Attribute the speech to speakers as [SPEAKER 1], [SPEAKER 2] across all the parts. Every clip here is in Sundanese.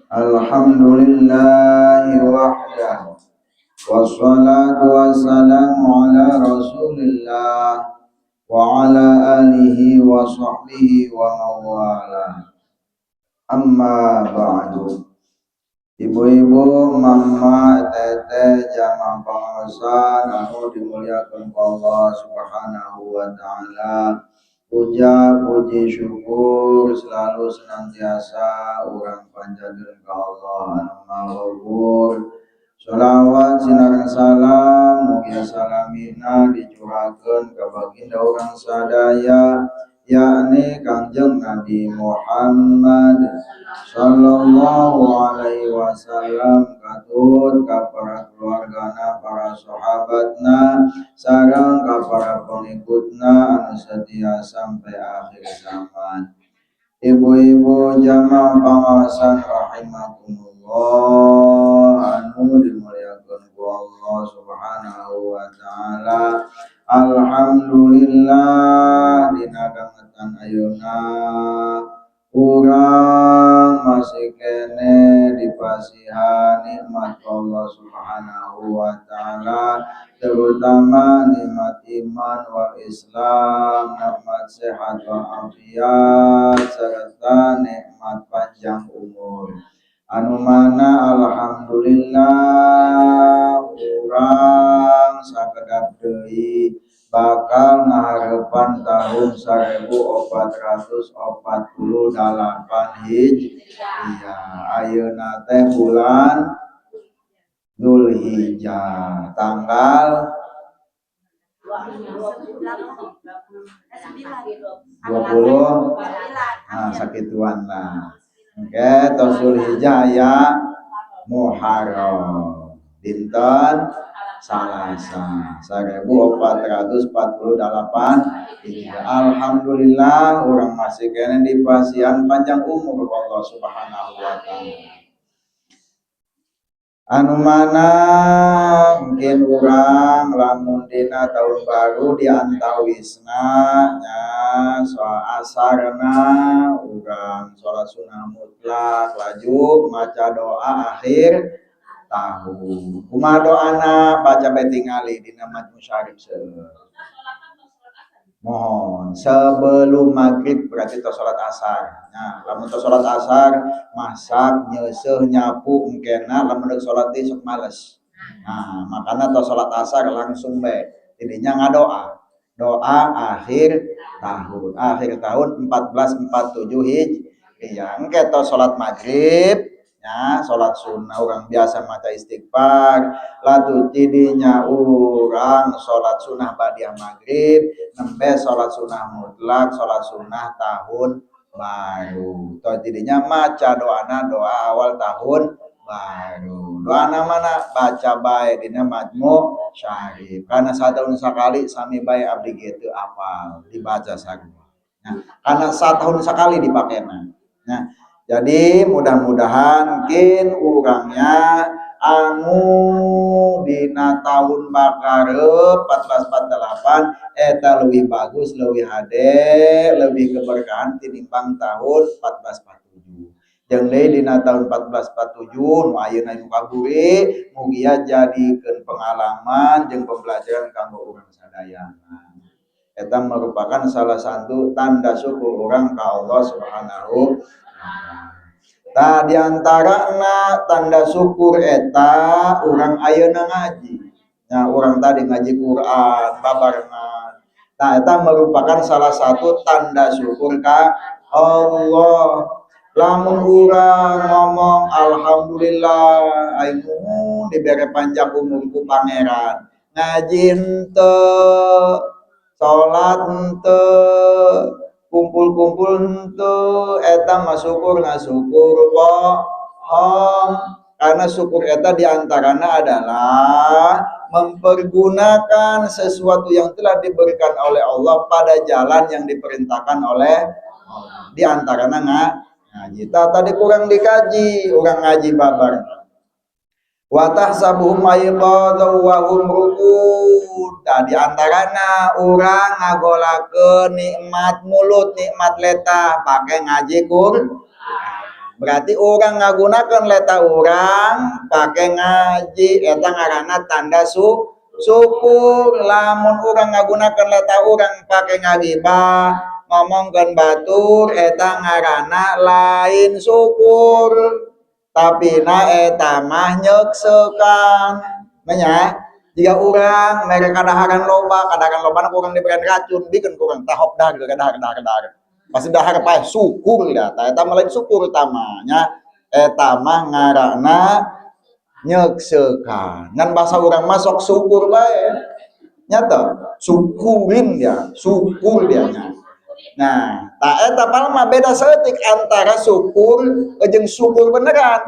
[SPEAKER 1] Alhamdulillahi wahdah. Wassalatu wassalamu ala Rasulillah wa ala alihi wa sahbihi wa mawala. Amma ba'du. Ibu-ibu, mama, teteh, jamaah pengaosan anu dimuliakan Allah Subhanahu wa taala. Puja puji syukur selalu senantiasa urang panjatkeun ka Allah anu Maha Luhur. Sholawat sinareng salam mugia salamina dicurahkeun ka baginda urang sadaya, yakni Kangjeng Nabi Muhammad sallallahu alaihi wasallam, katut ka para keluargana, para sahabatna, sareng ka para pengikutna anu setia sampai akhir zaman. Ibu-ibu jamaah pengaosan rahimakumullah anu dimuliakan ku Allah Subhanahu wa taala. Alhamdulillah, dina dangetan ayeuna urang masih keneh dipasihan nikmat Allah Subhanahu wa taala, terutama nikmat iman wal Islam, nikmat sehat wal afiat, serta nikmat panjang umur. Anu mana alhamdulillah urang sakedap deui bakal ngaharepan tahun 1448 Hijriah. Ayeuna teh bulan Dzulhijjah tanggal 20, nah, sakituan lah. Oke, tos Dzulhijjah ya, Muharram dinten Salasa 1448 Hijriah. Alhamdulillah urang masih keneh dipasihan panjang umur Allah Subhanahu wa taala. Anu mana mungkin urang lamun dina tahun baru diantawisna nya soal asarna urang salat sunnah mutlak, laju maca doa akhir tahun. Kumaha doana? Baca bae tingali dina Majmu Syarif seueur. Mohon sebelum maghrib, berarti tos salat asar. Nah, lamun tos salat asar, masak, nyeuseuh, nyapu engkena lamun deuk salat deui sok males. Nah, makana tos salat asar langsung bae tidinya ngadoa. Doa akhir tahun. Akhir tahun 1447 Hijriah. Engke tos salat maghrib, ya, salat sunnah urang biasa maca istighfar, latu tidinya urang salat sunnah ba'diyah maghrib, nembe salat sunnah mutlak, salat sunnah tahun baru. Toh tidinya maca doana doa awal tahun baru. Doana mana? Baca bae dina Majmu Syarif. Karena satahun sakali sami bae abdi gitu apal dibaca sarua. Nah, karena satahun sekali dipakena. Nah, jadi mudah-mudahan mungkin urangnya anu dina tahun bakarep 1448 eta lebih bagus, lebih hade, lebih keberkahan tinimbang tahun 1447. Jeung deui dina tahun 1447 nu ayeuna nu kaburi mugia jadikeun pengalaman jeung pembelajaran kanggo urang sadayana. Eta merupakan salah satu tanda syukur urang ka Allah Subhanahu. Tah, diantarana tanda syukur eta urang ayeuna ngaji. Nah, urang tadi ngaji Quran babarengan. Nah, eta merupakan salah satu tanda syukur ka Allah. Lamun urang ngomong alhamdulillah aing nuhun dibere panjang umur ku Pangeran. Ngaji henteu, salat henteu, kumpul-kumpul henteu, eta mah syukur ngasyukur bohong. Karena syukur eta diantaranya adalah mempergunakan sesuatu yang telah diberikan oleh Allah pada jalan yang diperintahkan oleh Allah. Di antaranya ngaji. Tadi kurang dikaji, urang ngaji babar. Wa tahsabuhum ayqadha wa hum ruqud. Tah, di antarana urang ngagolakeun nikmat mulut, nikmat letah pakai ngaji Quran. Berarti urang ngagunakeun letah urang pake ngaji, eta ngaranna tanda syukur. Lamun urang ngagunakeun letah urang pake ngagibah, ngomongkeun batur, eta ngaranna lain syukur, tapi na eta mah nyekseukan nya. Jika urang mere kadaharan loba, kadaharan loba kurang diberikan racun, bikin kurang tahok dahar dahar dahar dahar, pasti dahar paeh, syukur ya. Eta mah lain syukur utamanya, eta mah ngaranna nyekseukan. Ngan bahasa urang masuk syukur bae nyata, syukurin ya, syukur dia nya. Nah, tak eta mah beda saeutik antara syukur jeung syukur beneran.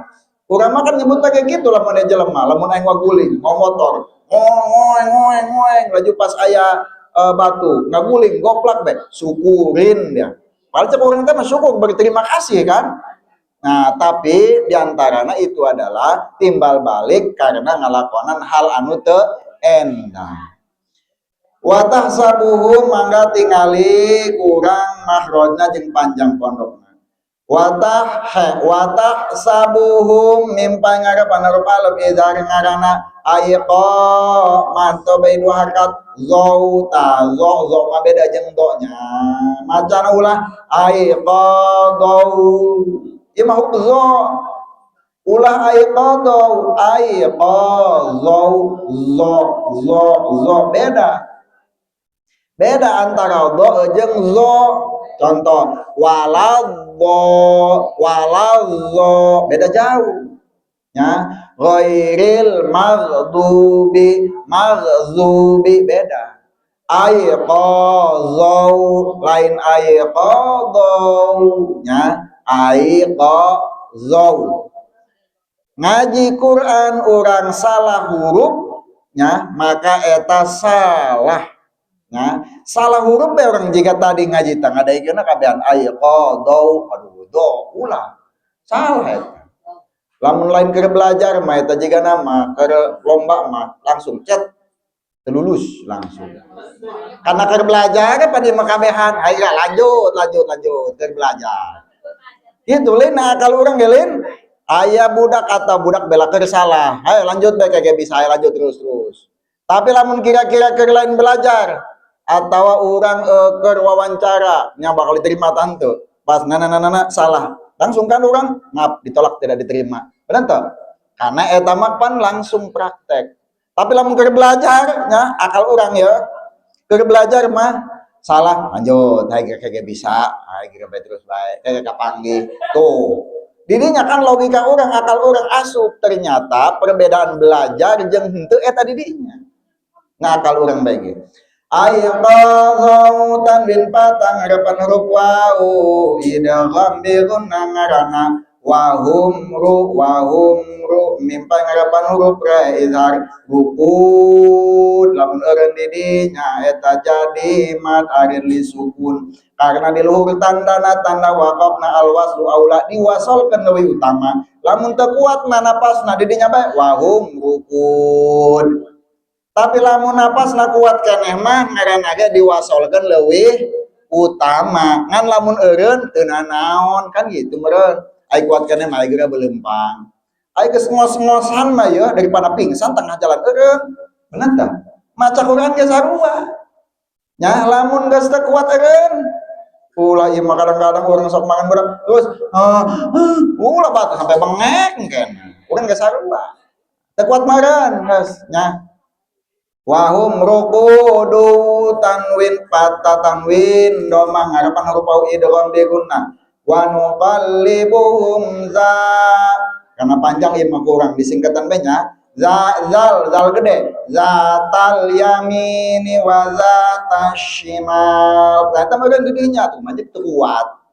[SPEAKER 1] Urang mah kan nyebutnya kayak gitu. Lamun jelema, lamun aing guling mau motor ngoeng ngoeng ngoeng laju, pas aya batu ngaguling goplak be, syukurin dia. Padahal cek urang teh mah syukur, berterima kasih kan. Nah, tapi diantaranya itu adalah timbal balik karena ngalakonan hal anu teu endah. Wa tahsabuhum, mangga tingali kurang makhrajna jeung panjang pondokna. Wa tahsabuhum mimpa ngarepan huruf alif idhar ngaranna ayqa manto bae dua harkat zau ta zo zo mah beda jeung do nya. Macana ulah ayqa dau, ieu mah huruf zo, ulah ayqa dau, ayqa zau, zo zo zo, beda, beda antara do jeung zo. Contoh waladho, waladho, beda jauh ya. Ghairil maghdubi, maghdubi, beda. Aiqazau lain aiqadau nya, aiqazau. Ngaji Quran orang salah huruf nya, maka eta salah. Nah, salah huruf be orang jika tadi ngaji tang ada ikeuna kabehan aiqadau, aduh do, ulah salah eta. Lamun lain keur belajar mah, eta jiga nama keur lomba mah langsung cet lulus langsung. Karena keur belajar pada mah kabehan, ayo lanjut lanjut lanjut keur belajar. Itu lain. Nah, kalau orang gelin aya budak atau budak bela keur salah, ayo lanjut bae, kayak bisa, ayo lanjut terus terus. Tapi lamun kira-kira keur lain belajar atau orang keur wawancara nya bakal diterima tante, pas nana nana nana salah, langsung kan orang ngap, ditolak, tidak diterima. Benar toh? Karena eta mah pan langsung praktek. Tapi lamun keur belajar nya, akal orang ya, keur belajar mah salah, lanjut, ayo kayak bisa, ayo kira terus baik kayak kapanggih tuh didinya kan. Logika orang, akal orang asup, ternyata perbedaan belajar jeung henteu eta didinya. Nah, akal orang baik. Ayqadhau tanwin patang harapan huruf wau idgham bi gunnah ngaranna wahum ru, wahum ru mimpa harapan huruf ra izhar rukud. Lamun eureun di dinya eta jadi mad arin li sukun, karena di luhur tandana tanda waqafna. Al waslu aula, diwasolkeun leuwih utama. Lamun teu kuat mah napasna di dinya bae, wahum rukud. Tapi lamun napasna kuat keneh mah ngaranna ge diwasolkeun leuwih utama. Ngan lamun eureun teu nanaon kan gitu meureun. Ai kuat keneh mah geura belempang. Ai geus ngos-ngosan mah ya, daripada pingsan tengah jalan eureun. Bener tah? Maca Quran ge sarua nya, lamun geus teu kuat eureun ulah. Ieu mah kadang-kadang orang sok makan berat terus ulah batu sampai bengek kan. Urang geus sarua teu kuat meureun geus nya. Wahum ruqudu tanwin patah tanwin domah ngarapan huruf wau idgham bi gunnah. Wa nuqallibuhum za, karena panjang ieu mah kurang disingkatan bae nya. Za zal, zal gede, zatal yamini wa zatasyimal. Nah, eta mah didinya tuh mah teu kuat.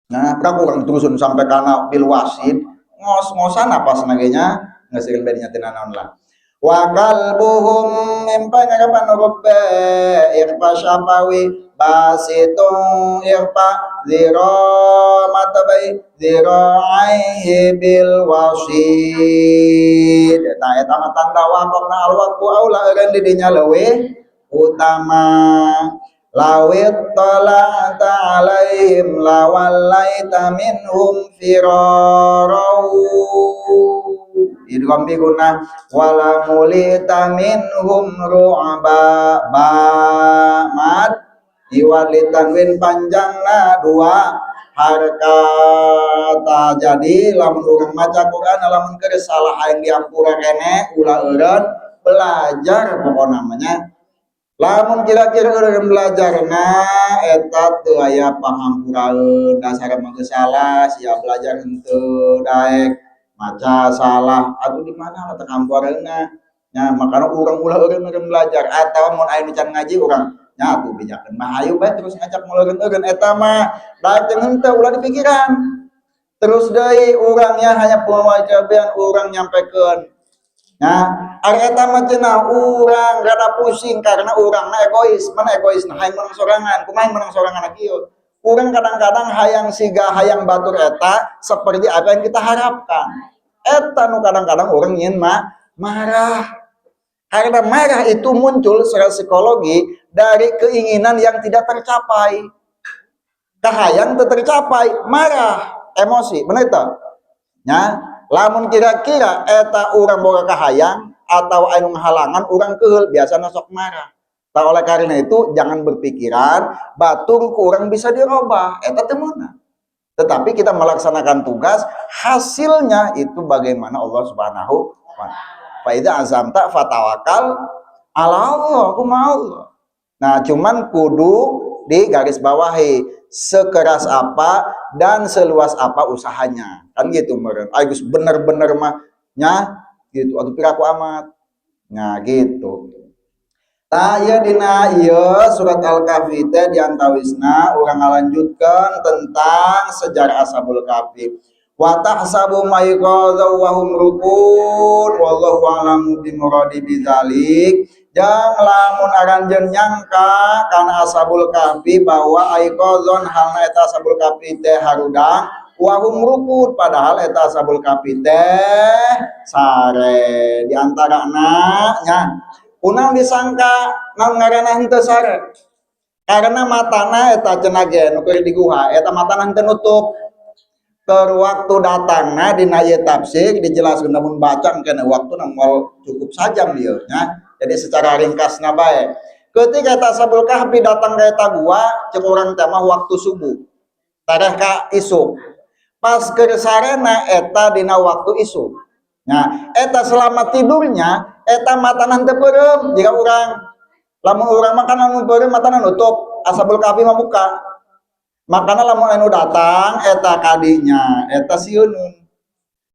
[SPEAKER 1] Nah, pernah kurang terusun sampai kana bil wasid, ngos-ngosan apa ge nya, geus bae nya, teu nanaon lah. Wa kalbuhum mimpa ngarapan huruf B ikhfa syafawi basitun ikhfa zira mata bai zira'aihi bil wasid. Nah, eta mah tanda waqafna. Al waqfu aula, eureun di dinya leuwih utama. Lawit tala'ta alaihim lawallaita minhum firara. Idgham bi gunnah. Wala mulita minhum ru'ba, ba mad iwad li tanwin, panjangna dua harkat. Jadi lamun urang maca Quran, lamun keur salah hayang diampura keneh, ulah eureun belajar. Pokokna namanya lamun kira-kira eureun belajarna, eta teu aya pangampuraeun. Dasar mah geus salah, siap belajar henteu, daek maca salah atuh di mana lah teu? Nya, makana urang ulah eureun belajar. Atau mun aya nu can ngaji, urang nya atuh bejakeun mah, hayu bae terus ngajak moal eureun-eureun. Eta mah daek jeung henteu ulah dipikiran. Terus deui urangnya hanya pengajaran, urang nyampekeun. Nah, ari eta mah cenah urang rada pusing karena urangna egois. Mana egois? Nah, hayang menang sorangan. Kumaha hayang menang sorangan kieu? Urang kadang-kadang hayang siga hayang batur eta seperti apa yang kita harapkan. Eta nu kadang-kadang orang ingin mah marah. Karena marah itu muncul secara psikologi dari keinginan yang tidak tercapai. Kahayang tercapai, marah, emosi, benar itu? Ya, lamun kira-kira eta urang boga kahayang atau anu halangan, urang keheul, biasanya sok marah. Tak oleh karena itu jangan berpikiran batur kurang bisa dirubah, eta teu meunang. Tetapi kita melaksanakan tugas, hasilnya itu bagaimana Allah Subhanahu wa taala. Fa idza azamta fatawakal ala Allah, kumaha Allah. Nah, cuman kudu di garis bawahi sekeras apa dan seluas apa usahanya. Kan gitu meureun. Agus bener-bener mah nya gitu atuh, piraku amat. Nah, gitu. Tah, ieu dina ieu surat Al-Kahfi teh diantawisna urang ngalanjutkeun tentang sejarah Ashabul Kahfi. Wa tahsabuhum aiqadha wa hum ruqud wallahu a'lamu bimuradi bidzalik. Jang lamun aranjeun nyangka kana Ashabul Kahfi bahwa aiqadhon halna eta Ashabul Kahfi teh harudang, wa hum ruqud, padahal eta Ashabul Kahfi teh sare. Di antarana nya kunaon disangka, naon ngaranna henteu sare? Karena matana eta cenah ge nu keur di guha eta matana henteu nutup. Keur waktu datangna, dina ieu tafsir dijelaskeun, namun baca kana waktu moal cukup sajam ieu nya. Jadi secara ringkasna bae, ketika eta Ashabul Kahfi datang ka eta gua, cek urang teh mah waktu subuh tareh ka isuk, pas keur sarena eta dina waktu isuk. Nah, eta selama tidurnya eta matana henteu peureum jika urang. Lamun urang mah kan lamun peureum matana nutup, Ashabul Kahfi mah buka. Makana lamun anu datang eta kadinya, eta sieuneun.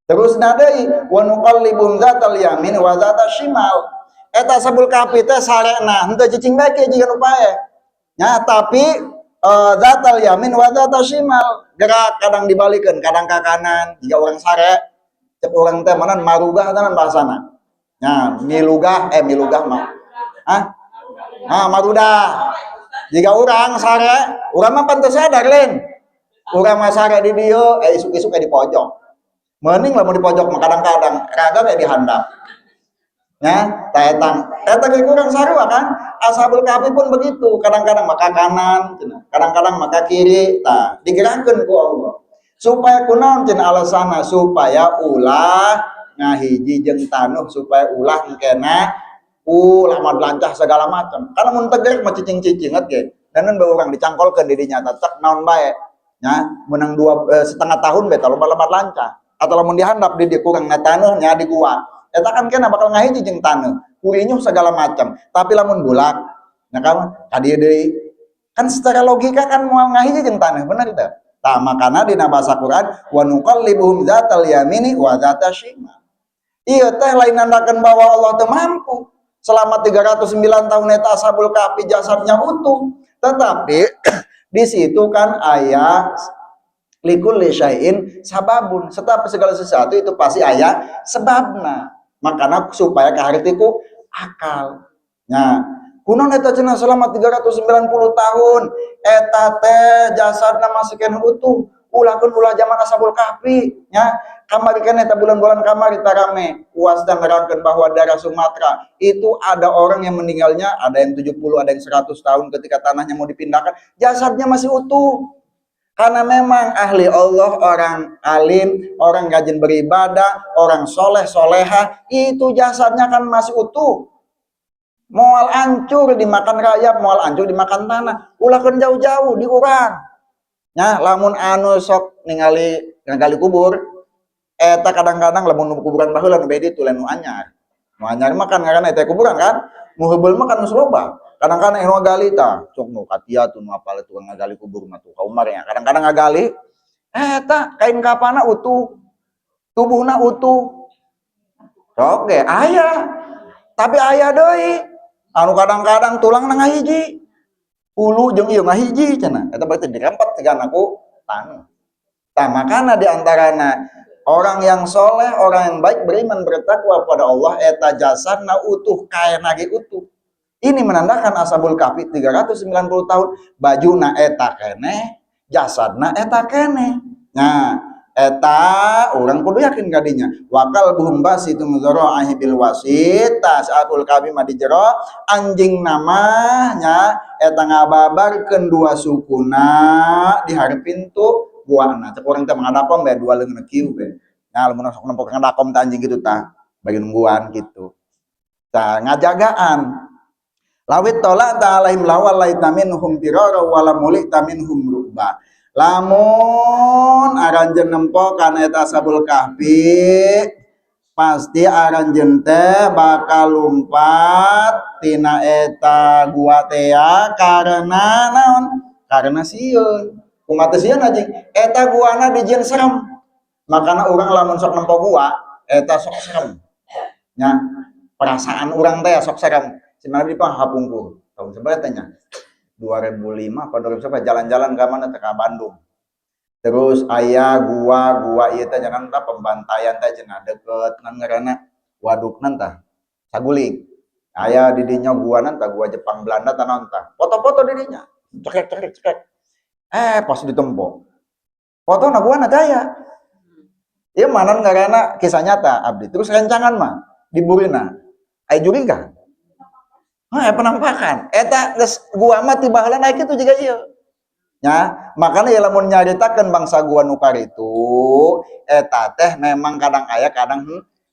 [SPEAKER 1] Terus deui wa nuqallibum dzatal yamin wa dzatal shimal. Eta Ashabul Kahfi teh sarena henteu cicing bae jiga nu paeh. Nya, tapi dzatal yamin wa dzatal shimal, gerak, kadang dibalikeun, kadang ka kanan jika urang sare. Cek urang teh mana marugah tenan bahasana. Nah, milugah, eh, milugah mah. Hah? Ah, marudah. Jika urang sare, urang mah pan teu sadar lain. Urang mah sare di dieu, eh, isuk-isuk di pojok. Mending lah mau di pojok mah, kadang-kadang ragam ya dihandap. Ya, tah etang. Eta ge kurang sarua kan? Ashabul Kahfi pun begitu, kadang-kadang maka kanan, kadang-kadang maka kiri, tah digerakkeun ku Allah. Supaya kunaon cenah alasana? Supaya ulah ngahiji jeung tanuh, supaya ulah engkena ulah mah lancah segala macam. Karena mun tegar mah cicing-cicing ge. Dan bae urang dicangkolkeun di dinya cek naon bae. Nya, menang dua setengah tahun bae lompat-lompat lancah. Atau lamun dihandap di dia kurang na taneuh nya di gua. Eta kan kena bakal ngahiji jeung taneuh, kurinyuh segala macam. Tapi lamun bulak, nah kan ka dieu deui. Kan secara logika kan moal ngahiji jeung taneuh, bener teu? Tah, makana dina bahasa Quran wa nuqallibuhum dzatal yamini wa dzatal shimal. Ieu teh lain nandakeun bahwa Allah teu mampu. Selama 309 tahun eta Ashabul Kahfi jasadnya utuh. Tetapi di situ kan aya likulli syai'in sababun. Setiap segala sesuatu itu pasti aya sebabna. Makana supaya kaharti ku akal. Nah, kunaon eta cenah selama 390 tahun eta teh jasadna masih keneh utuh? Ulahkeun ulah zaman Ashabul Kahfi nya. Kamari kan eta bulan-bulan kamari tarame UAS dan nerangkeun bahwa daerah Sumatera itu ada orang yang meninggalnya ada yang 70, ada yang 100 tahun, ketika tanahnya mau dipindahkan jasadnya masih utuh. Karena memang ahli Allah, orang alim, orang rajin beribadah, orang soleh, soleha, itu jasadnya kan masih utuh. Moal hancur dimakan rayap, moal hancur dimakan tanah. Ulah kan jauh-jauh di urang. Nah, lamun anu sok ningali ngagali kubur, eta kadang-kadang lamun kuburan baheula nu bedi itu lain nu anyar. Nu anyar mah kan ngaranna eta kuburan kan, nu heubeul mah kan geus loba. Kadang-kadang nu ngagali tah, sok nu katia tuh nu apal tukang ngagali kubur mah tuh ka Umar ya. Kadang-kadang ngagali eta kain kapana utuh, tubuhna utuh. Oke, aya. Tapi aya deui anu kadang-kadang tulangna ngahiji. Hulu jeung ieu ngahiji cenah. Eta berarti dirempet sigana ku taneuh. Tah, makana di antarana orang yang soleh, orang yang baik, beriman, bertakwa pada Allah, eta jasadna utuh, kaena ge utuh. Ini menandakan Ashabul Kahfi 390 tahun bajuna eta keneh, jasadna eta keneh. Nah, eta urang kudu yakin kadinya. Wa kalbuhum basithun dzara'ihi bil wasit. Ashabul Kahfi mah di jero, anjing namanya eta ngababarkeun dua sukuna di hareup pintu guana. Cek urang teh ngadakom bae dua leungeun kieu bae. Nah, lamun sok nempok ngadakom teh anjing gitu tah, bagi nungguan gitu. Tah, ngajagaan. Lawiththala'ta 'alaihim lawallaita minhum firara wa lamuli'ta minhum ru'ba. Lamun aranjeun nempo kana eta Ashabul Kahfi, pasti aranjeun teh bakal lumpat tina eta gua tea karena naon? Karena sieun. Kumaha teh sieun anjing? Eta guana dijieun serem. Makana urang lamun sok nempo gua, eta sok serem. Nya, perasaan urang teh sok serem. Si mana di hapungkur. Tahun seberapa tanya? 2005 apa 2000 berapa jalan-jalan ke mana teh, ke Bandung. Terus aya gua-gua ieu teh jangan tah pembantaian teh cenah deket nan ngaranna wadukna tah Saguling. Aya di dinya gua tah gua Jepang Belanda tah naon tah. Foto-foto di dinya. Cekrek cekrek cekrek. Eh, pas ditempo. Fotona gua na aya. Ieu mana ngaranna kisah nyata abdi. Terus rencangan mah diburina. Aya jurig kan? Hah, penampakan. Eta geus gua mah ti baheula naik itu juga ieu. Ya, makanya ya lamun nyaritakeun bangsa gua nu itu eta teh memang kadang aya, kadang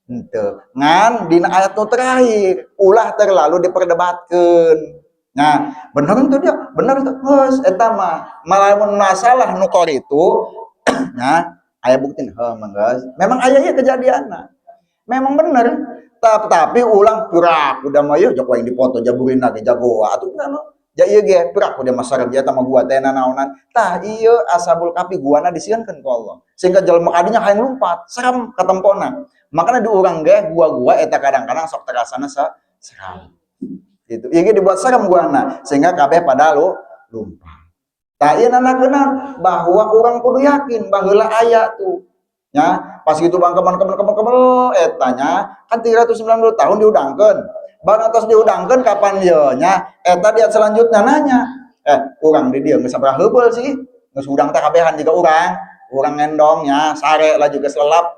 [SPEAKER 1] henteu. Ngan dina ayat nu terakhir ulah terlalu diperdebatkeun. Nah, bener itu dia, bener itu. Geus eta mah malah mun masalah nu itu nah aya bukti heuh geus. Memang aya ieu kejadianna. Memang bener. Tapi ulang gerak udah mah ieu jok yang dipoto jaburin lagi jago atuh kan ja ieu ge gerak udah masyarakat dia sama gua teh naonan tah ieu Ashabul Kahfi guana disieunkeun ku Allah sehingga jelema kadinya hayang lumpat serem katempona. Makanya di urang ge gua-gua eta kadang-kadang sok terasana seram gitu. Ieu ge dibuat serem guana sehingga kabeh pada lu lumpat. Tah, ieu nandakeun bahwa urang kudu yakin baheula aya tuh ya. Pas gitu bang kebon kebon kebon kebon etanya kan 390 tahun diudangkeun. Bang atas diudangkeun kapan ye nya eta dia selanjutnya nanya, eh, urang di dieu geus sabaraha heubeul sih geus hudang teh kabehan jiga urang urang ngendong nya sare lah juga selelap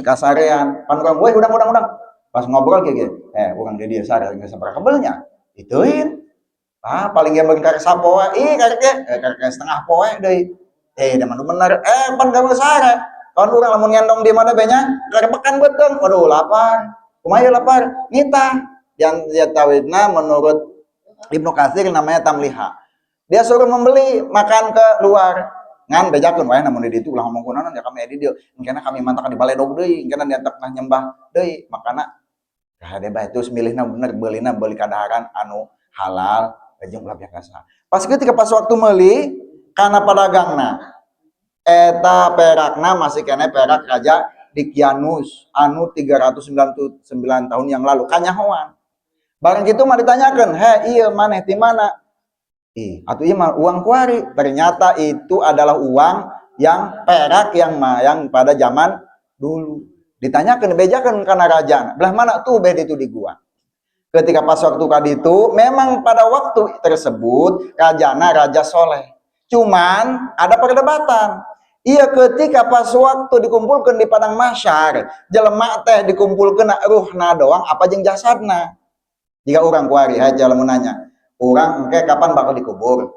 [SPEAKER 1] kasarean pan urang we hudang hudang hudang. Pas ngobrol kayak gitu, eh, urang di dieu sare geus sabaraha heubeulnya ituin. Ah, paling ge meureun karek sapoe, ih, karek ge eh karek setengah poe deui. Eh, da mah bener eh pan gawe sare kan urang lamun ngendong di mana benya karebekan beuteung, waduh, lapar, kumaha lapar nita yang dia tawidna. Menurut Ibnu Katsir namanya tamliha. Dia suruh membeli makan ke luar ngan bejakeun wae namun di ditu ulah ngomong kunaon ya kami di dieu engkena kami mantak di baledog deui, engkena diantak nyembah deui. Makana kade bae terus milihna bener, beulina beuli kadaharan anu halal jeung ulah biasa. Pas ketika pas waktu meuli kana padagangna eta perakna masih kene perak Raja Dikianus anu 399 tahun yang lalu kanyahoan. Barang gitu mah ditanyakan, "He, iya maneh di mana?" Ih, atau iya mah uang kuari. Ternyata itu adalah uang yang perak yang pada zaman dulu. Ditanyakan, bejakan karena raja. Belah mana tuh beda itu di gua. Ketika pas waktu kadi itu, memang pada waktu tersebut rajana raja soleh. Cuman ada perdebatan. Iya, ketika pas waktu dikumpulkan di padang mahsyar, jelema teh dikumpulkan ruhna doang apa jeung jasadna? Jika orang kuari aja lamun nanya, urang engke kapan bakal dikubur?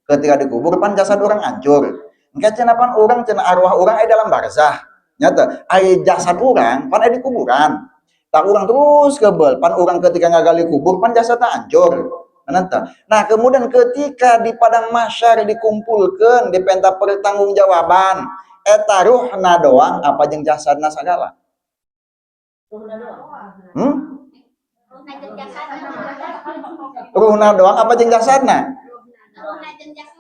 [SPEAKER 1] Ketika dikubur pan jasad urang hancur. Engke cenah pan urang cenah arwah urang aya dalam barzah. Nyata, aya jasad urang pan aya di kuburan. Tah, urang terus kebel, pan urang ketika ngagali kubur pan jasadna hancur. Nanta. Nah, kemudian ketika di padang mahsyar dikumpulkan, dipenta pertanggungjawaban, eta ruhna doang apa jeung jasadna sagala? Hmm? Ruhna doang apa jeung jasadna?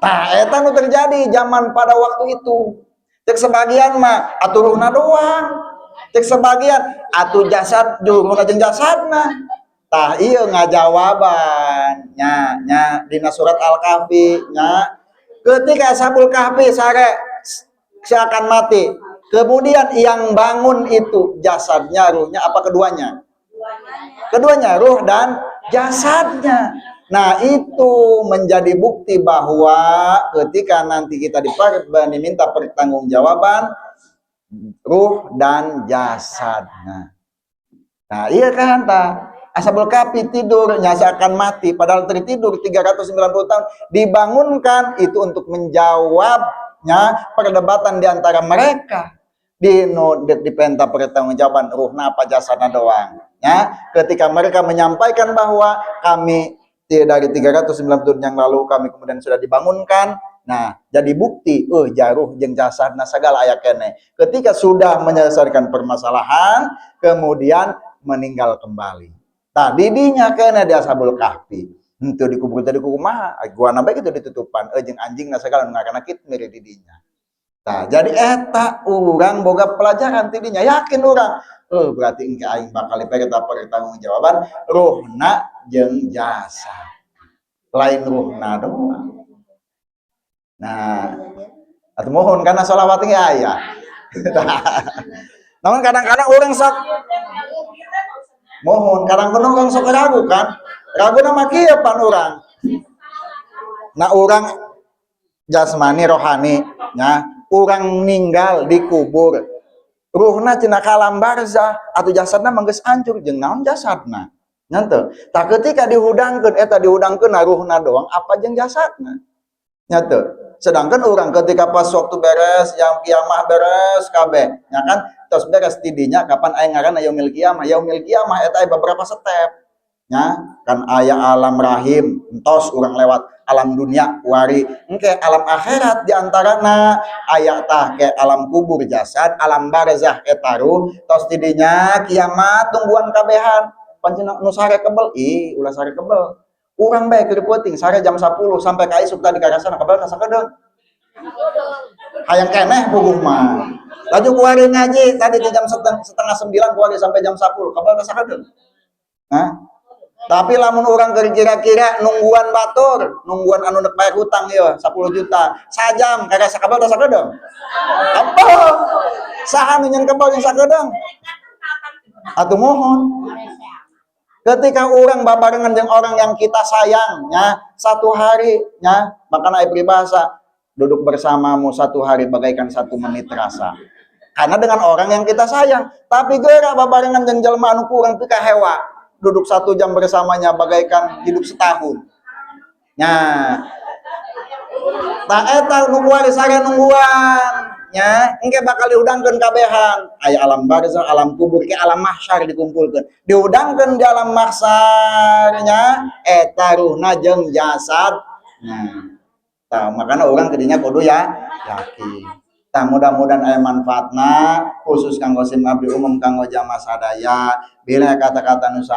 [SPEAKER 1] Tah, eta nu terjadi zaman pada waktu itu. Cek sebagian mah atuh ruhna doang. Cek sebagian atuh jasad ruhna jeung jasadna. Tah, iya ngajawaban nya nya dina surat Al-Kahfi nya, ketika Ashabul Kahfi sare seakan mati. Kemudian yang bangun itu jasadnya, ruhnya, apa keduanya? Keduanya, ruh dan jasadnya. Nah, itu menjadi bukti bahwa ketika nanti kita diminta pertanggungjawaban, ruh dan jasad. Nah, iya kan, ta? Ashabul Kahfi tidur akan mati, padahal tertidur 390 tahun, dibangunkan itu untuk menjawabnya perdebatan di antara mereka di no, dipenta pertanggungjawaban ruhna apa jasadna doang ya. Ketika mereka menyampaikan bahwa kami dari 390 tahun yang lalu kami kemudian sudah dibangunkan. Nah, jadi bukti, oh, ruh jeung jasadna sagala aya keneh. Ketika sudah menyelesaikan permasalahan, kemudian meninggal kembali. Tadi dinya keneh di Ashabul Kahfi. Henteu dikubur tadi kumaha? Gua bae kitu ditutupan, jeung anjing na sagala nu ngaranna kitmir di dinya. Nah, jadi eta urang boga pelajaran tidinya, yakin urang. Oh, berarti engke aing bakal dipere pertanggungjawaban ruhna jeung jasad. Lain ruhna doang. Nah, atau mohon karena sholawat ge aya. Namun kadang-kadang orang sok mohon, kadang-kadang orang sok ragu kan. Ragu nama kieu pan urang. Nah, urang jasmani rohani nya, urang ninggal dikubur. Ruhna cenah ka alam barzah atau jasadna mah geus hancur, jeung naon jasadna? Nya teu. Tah, ketika dihudangkeun eta dihudangkeun ruhna doang apa jeung jasadna? Nya teu. Sedangkan orang ketika pas waktu beres yang kiamah beres kabeh, ya kan, terus beres tidinya kapan aya ngaranna yaumil kiamah. Yaumil kiamah eta aya beberapa step. Ya, kan aya alam rahim, entos urang lewat alam dunia wari, engke alam akhirat, diantarana aya tah ke alam kubur jasad, alam barzah eta ruh, tos tidinya kiamat tungguan kabehan. Pancen nu sare kebel, ih ulah sare kebel. Urang bae keur peuting sare jam 10 sampai ka isuk tadi karasana kebel ka sakedeung. Hayang keneh puguh mah. Laju kuari ngaji tadi di jam setengah 9 kuari sampai jam 10 kebel ka sakedeung. Hah? Tapi lamun urang kira-kira nungguan batur, nungguan anu nek bayar hutang ya 10 juta, sajam karasa kebel teh sakedeung. Apa? Saha nu nyen kebel yang sakedeung? Atuh mohon. Ketika orang babarengan dengan orang yang kita sayang, ya, satu hari, ya, bahkan aya peribahasa, duduk bersamamu satu hari bagaikan satu menit terasa. Karena dengan orang yang kita sayang, tapi gerak babarengan jeung jelema anu kurang pikahewa, duduk satu jam bersamanya bagaikan hidup setahun. Nah, tah eta nu kuari sare nungguan, nya engke bakal dihudangkeun kabehan. Aya alam barzah, alam kubur, ke alam mahsyar dikumpulkeun. Dihudangkeun di alam mahsyarnya eta ruhna jeung jasad. Nah, tah makana urang kedinya kudu ya yakin. Tah, mudah-mudahan aya manfaatna khusus kanggo sim abdi, umum kanggo jamaah sadaya. Bila kata-kata nu